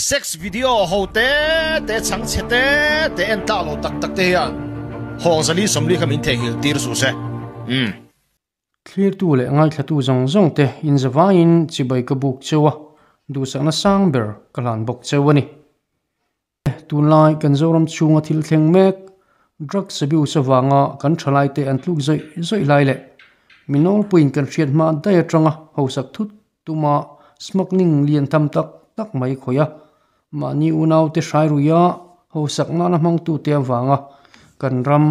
Sex video ho te te chhang chhe te te en tlak lo tak tak te hian hawng zali sawmli kha min theihnghilh tir suh se. Umm. Thlirtu leh ngaithlatu zawng zawng te inzavaiin chibai ka buk cheu a, duhsakna sang ber ka hlan bawk cheu a ni. Tunlai kan Zoram chhunga thil thleng mek, drugs abuse avanga kan thalaite an tluk zawih zawih lai leh mi nawlpuiin kan hriat hma daih atanga hausak thut tuma smuggling lian tham tak tak mai khawih a, mahni unaute hrai ruia hausak nana hmangtute avanga kan ram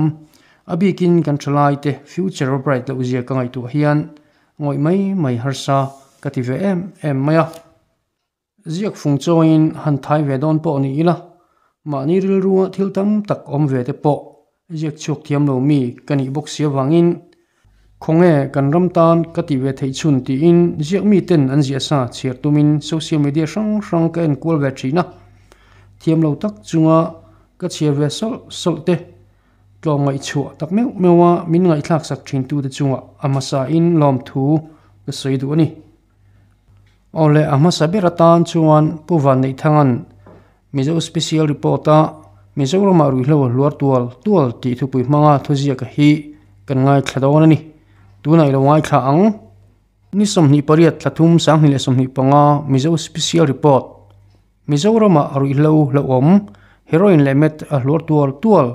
a bikin kan thalaite future bright loh zia ka ngaihtuah hian ngawih mai mai harsa ka ti ve em em mai a. Ziak fung chawiin han thai ve dawn pawh ni ila, mahni rilrua thil tam tak awm ve te pawh ziak chhuak thiam lo mi ka nih bawk si avangin khawnge kan ram tan ka tih ve theih chhun tiin ziak miten an ziah sa chhiar tumin social media hrang hrang ka en kual ve thin a, thiam lo tak chunga ka chhiar ve sawlh sawlh te tlawmngaih chhuah tak meuh meuh a min ngaihthlak sak thin tute chungah a hmasa in lawmthu ka sawi duh a ni. Awle, a hmasa ber atan chuan Pu Vanneihthang'an Mizo Special Report-a Mizoramah ruihhlo a hluar tual tual tih thupui hmanga thuziaka hi kan ngaithla dawn a ni. Tunah i lo ngaithla ang. Ni 28 thlathum 2025 Mizo Special Report Mizoramah ruihhlo hlauhawm, heroin leh meth a hluar tual tual.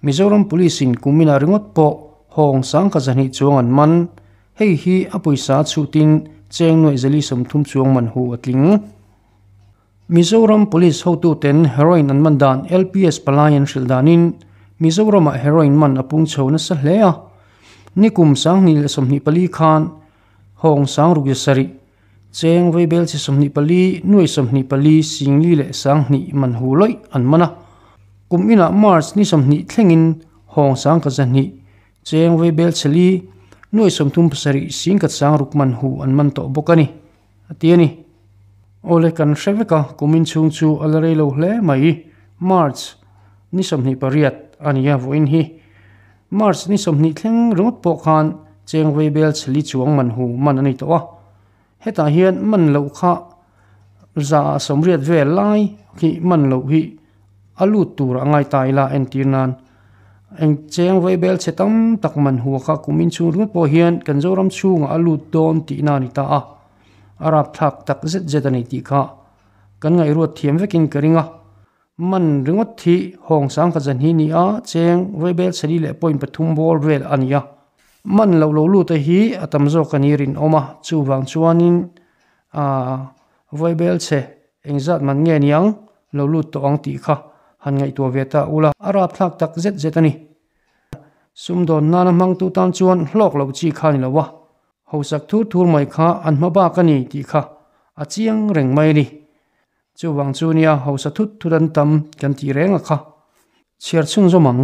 Mizoram Police-in kumina ringawt pawh hawng 2002 chuang an man. Hei hi a pawisa chhutin cheng nuaih zali 30 chuang man hu a tling. Mizoram Police hotuten heroin an man dan LPS palai an hrilh danin Mizoramah heroin man a pung chho nasa hle a. Nikum 2024 khan hawng 670 Cheng Vaibel chi 24, nuai 24, singli leh 2000 man hu lawih an man a. Kum inah March ni 20 thlengin hawng 1002, Cheng Vaibel chhi li, nuai 37, singkhat 60 man hu an man tawh bawk a ni, a ti a ni. Awle kan hre vek a, kum in chhung chu a la rei lo hle mai. March ni 28 a ni a vawiin hi. March ni 20 thleng ringawt pawh khan Cheng Vaibel chhi li chuang man hu man a ni tawh a. Hetah hian man loh kha za ah sawmriat vel lai khi man loh hi a lut tur a ngai ta ila entir nan eng cheng vaibel chhe tam tak man hua kha kum in chhung ringawt pawh hian kan Zoram chhungah a lut dawn tihna a ni ta a, a rapthlak tak zet zet a ni tih kha kan ngaihruat thiam vekin ka ring a. Man ringawt hi hawng 10,000 hi ni a, cheng vaibel chhe li leh point pathum bawr vel a ni a. Man loh lo lut te hi a tam zawk a ni rinawm a, chuvang chuanin aah vaibel chhe engzat man nge niang lo lut tawh ang tih kha han ngaihtuah ve ta ula, a rapthlak tak zet zet a ni. Sumdawn nana hmangtu tan chuan hlawk loh chi kha a ni lo a, hausak thur thur mai kha an hma bak a ni tih kha a chiang reng mai a ni. Chuvang chu nia hausa thut thut an tam kan tih reng a kha. Chhiar chhunzawm ang.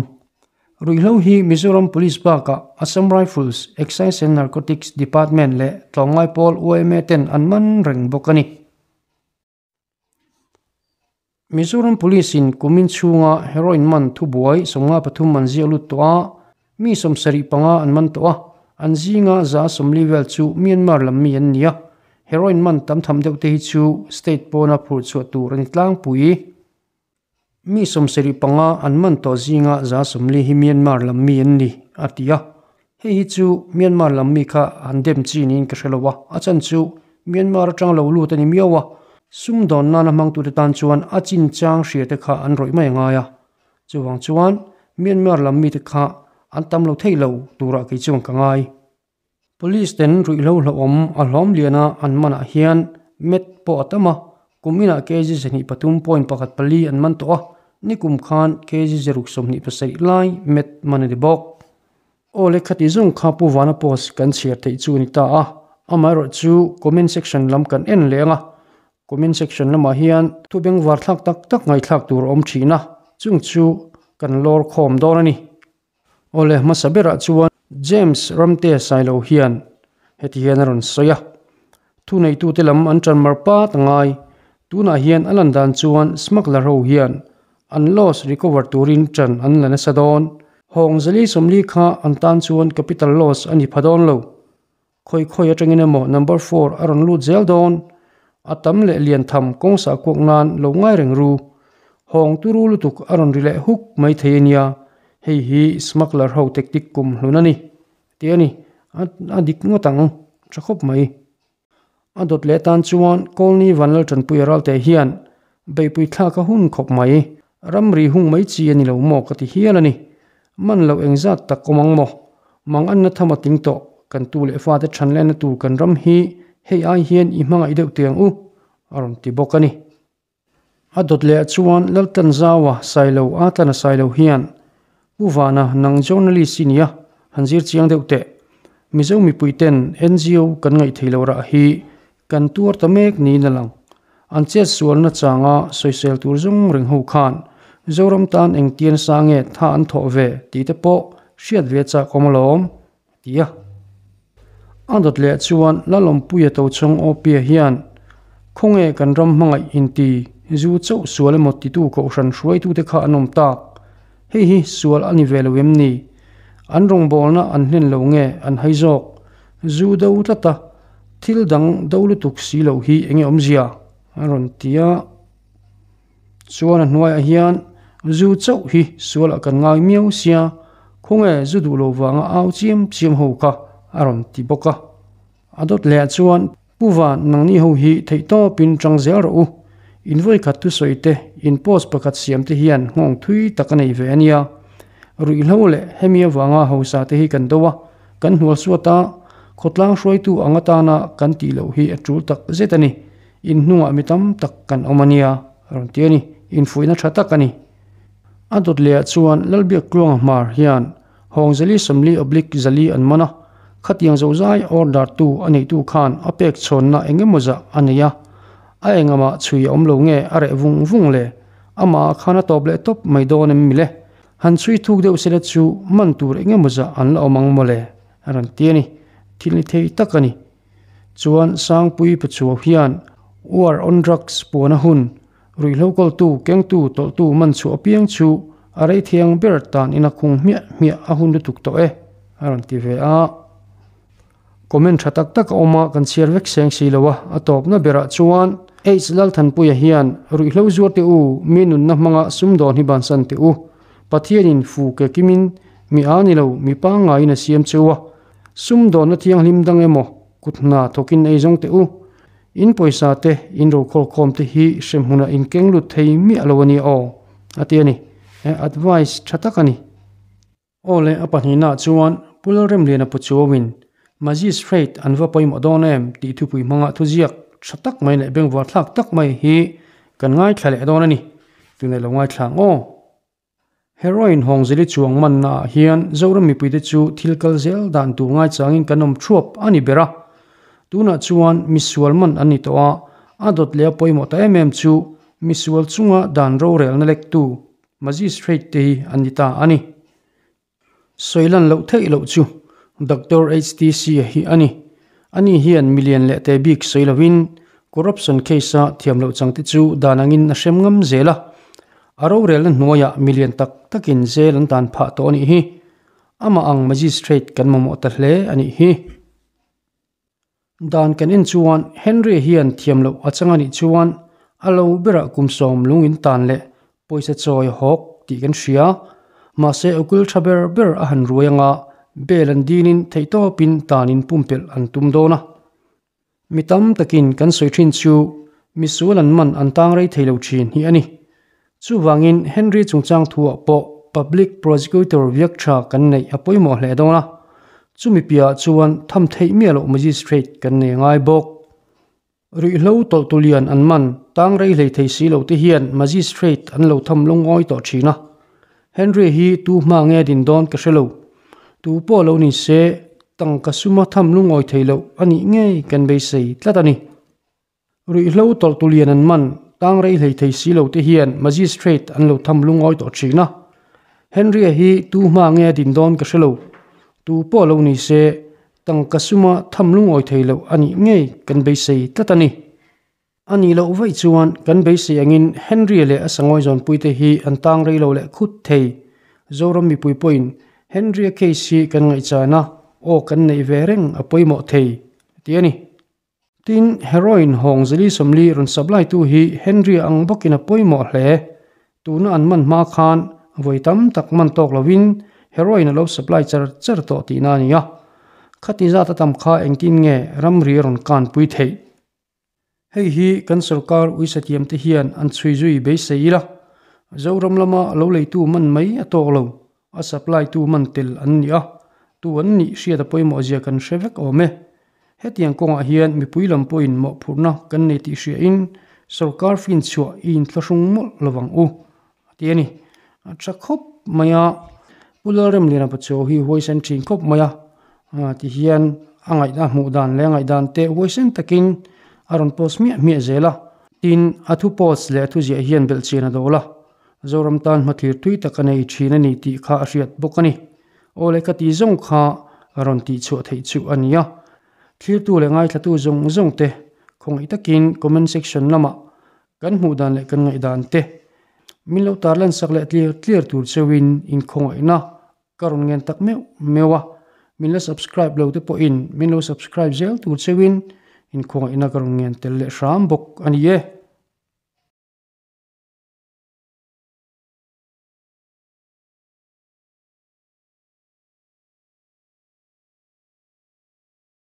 Ruihhlo hi Mizoram Police bakah Assam Rifles, Excise and Narcotics Department leh tlawmngai pawl yma ten an man reng bawk a ni. Mizoram Police in kumin chhunga heroin man thubuai 53 an ziak lut tawh a, mi 75 an man tawh a, an zinga 140 vel chu Myanmar lam mi an ni a, heroin man tam tham deuh te hi chu state pawna phurh chhuah tur a ni tlangpui. Mi 75 an man tawh zinga 140 hi Myanmar lam mi an ni, a ti a. Hei hi chu Myanmar lam mi kha han dem chi niin ka hre lo a, a chan chu Myanmar atang lo lut a ni miau a, sumdawn nana hmangtute tan chuan a chinchang hria te kha an rawih mai a ngai a. Chuvang chuan Myanmar lam mite kha an tam lo thei lo turah kei chuan ka ngai. Police ten ruihhlo hlauhawm a hlawm liana an manah hian met pawh a tam a, kum inah kg 23.14 an man tawh a, nikum khan kg 627 lai met man a ni bawk. Aw le khati zawng kha Pu Vana post kan chhiar theih chu a ni ta a, amaherawh chu comment section lam kan en leh ang a, comment section lamah hian thu bengvar thlak tak tak ngaihthlak tur a awm thin a, chung chu kan lawr khawm dawn a ni. Aw le hmasa berah chuan James Ramte Sailo hian heti hian a rawn sawi a, thuneitute lam an tan mar pat a ngai, tunah hian a lan dan chuan smuggler ho hian An loss recover turin ṭan an la nasa dawn. Hawng zali 40 kha an tan chuan capital loss a ni pha dawn lo. Khawi khawi atangin emaw number four a rawn lut zel dawn. A tam leh lian tham kawng sah kuak nan lo ngai reng ru. Hawng turu lutuk a rawn ri leh huk mai thei a nia, hei hi smuggler ho tactic kum hlun a ni tih a ni. A dik ngawt ang, tha khawp mai. A dawt leh tan chuan Kawlni Vanlal Tanpuia Ralte hian beihpui thlak a hun khawp mai. Ramri hung mai chi a ni lo maw ka ti hial a ni. Man loh engzat tak awm ang maw? Mang anna tham a tling tawh, kan tu leh fate than lehna tur kan ram hi hei ai hian i hmangaih deuh teh ang u, a rawn ti bawk a ni. A dawt leh chuan Laltanzaua Sailo a tlan a Sailo hian, Pu Vana, nang journalist i nia, han zir chiang deuh teh. Mizo mipui ten NGO kan ngaih thei lo rah hi kan tuar ta mek niin a lang. An chet sualna changa sawisel tur zawng reng ho khan Zoram tan engtian sa nge tha an thawh ve tih te pawh hriat ve chak awm alawm, a ti a. A dawt leh chuan Lalawmpuia Tochhawng Awpia hian khawnge kan ram hmangaih inti zu chauh sual emaw titu kohhran hruaitute kha an awm tak? Hei hi sual a ni ve lo em ni? An rawngbawlna an hlen lo nge an hai zawk? Zu do tlat a, thil dang do lutuk si loh hi enge awmzia? A rawn ti a. Chuan a hnuaiah hian zu chauh hi sualah kan ngai miau sia, khawnge zu duh lo vanga au chiam chiam ho kha a rawn ti bawk a. A dawt leh ah chuan Pu Van nangni ho hi theihtawpin tang zel rawh u, in vawikhat thusawi te, in post pakhat siam te hian nghawng thui tak a nei ve a nia. Ruihhlo leh hemi avanga hausa te hi kan do a, kan hnual suat a, khawtlang hruaitu ang atana kan tih loh hi a tul tak zet a ni. In hnungah mi tam tak kan awm a nia, a rawn ti a ni. Infuihna tha tak a ni. A dawt lehah chuan Lalbiak Tluanga Hmar hian Hawng Zali 40 oblique 4 an man a, khatiang zozai order tu a neitu khan a pek chhawnna eng emaw zah a nei a, a engahmah chhui a awm lo nge a reh vung vung le, amah ah khan a tawp leh tawp mai dawn em mile? Han chhui thuk deuh sela chu man tur eng emaw zah an la awm ang mawle, a rawn ti a ni. Thil ni thei tak a ni. Chuan Sangpui Pachuau hian War on Drugs puan a hun, ruihhlo kawltu, kengtu, tawlhtu man chhuah apiang chu a rei thiang ber tan in a khung hmiah hmiah a hun lutuk tawh e, a rawn ti ve a. Comment tha tak tak a awm a, kan chhiar vek seng si lo a, a tawpna berah chuan H Lalthanpuia hian ruihhlo zuar teh u, mi nunna hmanga sumdawn hi bansan teh u, Pathianin fu ke kimin mi a ni lo, mi pangngaiin a siam cheu a, Sumdawnna thianghlim dang emaw kut hna thawkin ei zawng teh u. In pawisa te, in rokhawlkhawm te hi hremhmunah in keng lut thei miah lo a nia aw, a ti a ni. He advice tha tak a ni. Aw le, a pahnihnaah chuan Pu Lalremliana Pachuauin Magistrate an va pawimawh dawn em tih thupui hmangah thuziak tha tak mai leh bengvar thlak tak mai hi kan ngaithla leh dawn a ni. Tunah i lo ngaithla ang aw. Heroin Hawngzeli chuang manna ah hian Zoram mipuite chu thil kal zel dan tur ngaichangin kan awm thuap a ni ber a. Tunah chuan misual man an ni tawh a, a dawt leh a pawimawh ta em em chu misual chunga dan rorelna lektu Magistrate te hi an ni ta a ni. Sawi lan loh theih loh chu Doctor HTC a hi a ni. Ani hian milian leh te bik sawi lovin corruption case-a thiam loh changte chu dan angin a hrem ngam zel a. A rorelna hnuaiah milian tak takin zel an tan phah tawh a nih hi. Amah ang magistrate kan mamawh ta hle a nih hi. Dan kan en chuan Henry hian thiam loh a chang a nih chuan a lo berah kum 10 lung in tan leh pawisa chawi a hawk tih kan hria. Mahse ukil tha ber ber a han ruai anga bail an dinin theihtawpin tan in pumpelh an tum dawn a. Mi tam takin kan sawi thin chu misual an man an tang rei thei lo thin hi a ni. Chuvangin Henry chungchang thuah pawh Public Prosecutor viak tha kan neih a pawimawh hle dawn a, chumi piahah chuan tham theih miah loh Magistrate kan nei ngai bawk. Ruihhlo tawlhtu lian an man tang rei hlei thei si lo te hian Magistrate an lo tham lungawi tawh thin a. Henry hi tu hma nge din dawn ka hre lo. Tu pawh lo ni se tangka suma tham lungawi thei loh a nih ngei kan beisei tlat a ni. Ruihhlo tawlhtu lian an man, tang rei hlei thei si lo te hian Magistrate an lo tham lungawi tawh thin a. Henry-a hi tu hma nge a din dawn ka hre lo. Tu pawh lo ni se, tangka suma tham lungawi thei loh a nih ngei kan beisei tlat a ni. A nih loh vaih chuan kan beisei angin Henry-a leh a sangawi zawnpuite hi an tang rei lo leh khut thei. Zoram mipui pawhin Henry-a case hi kan ngaihchan a, aw kan neih ve reng a pawimawh thei, ti a ni. Tin, heroin hawng zali 40 rawn supply tu hi Henry-a ang bawkin a pawimawh hle. Tuna an man hma khan vawi tam tak man tawk lovin heroin a lo supply char char tawh tihna a ni a. Khati zat a tam kha engtin nge ramri a rawn kanpui theih? Hei hi kan sorkar uisatiamte hian an chhui zui beisei ila, Zoram lama lo leitu man mai a tawk lo, a supply tu man tel an ni a, tu an nih hriat a pawimawh zia kan hre vek awm e. Hetiang kawngah hian mipui lam pawhin mawhphurhna kan nei tih hriain sorkar finchhuah i inthlahrung mawlh lovang u, a ti a ni. A tha khawp mai a, Pu Lalremliana Pachuau hi huaisen thin khawp mai a, ti hian a ngaihna hmuh dan leh a ngaihdan te huaisen takin a rawn post hmiah hmiah zel a. Tin, a thu post leh a thu ziah hian belhchian a dawl a, Zoram tan hmathlir tui tak a nei thin a ni tih kha a hriat bawk a ni. Aw le ka ti zawng kha rawn tih chhuah theih chu a ni a. Thlirtu leh ngaithlatu zawng zawng te khawngaih takin comment section lamah Kan hmuh dan leh kan ngaihdan te min lo tarlan sak leh tlir tlir tur cheuhin inkhawngaihna ka rawn ngen tak meuh meuh a, min la subscribe lo te pawhin min lo subscribe zel tur cheuhin inkhawngaihna ka rawn ngen tel leh hram bawk a ni e.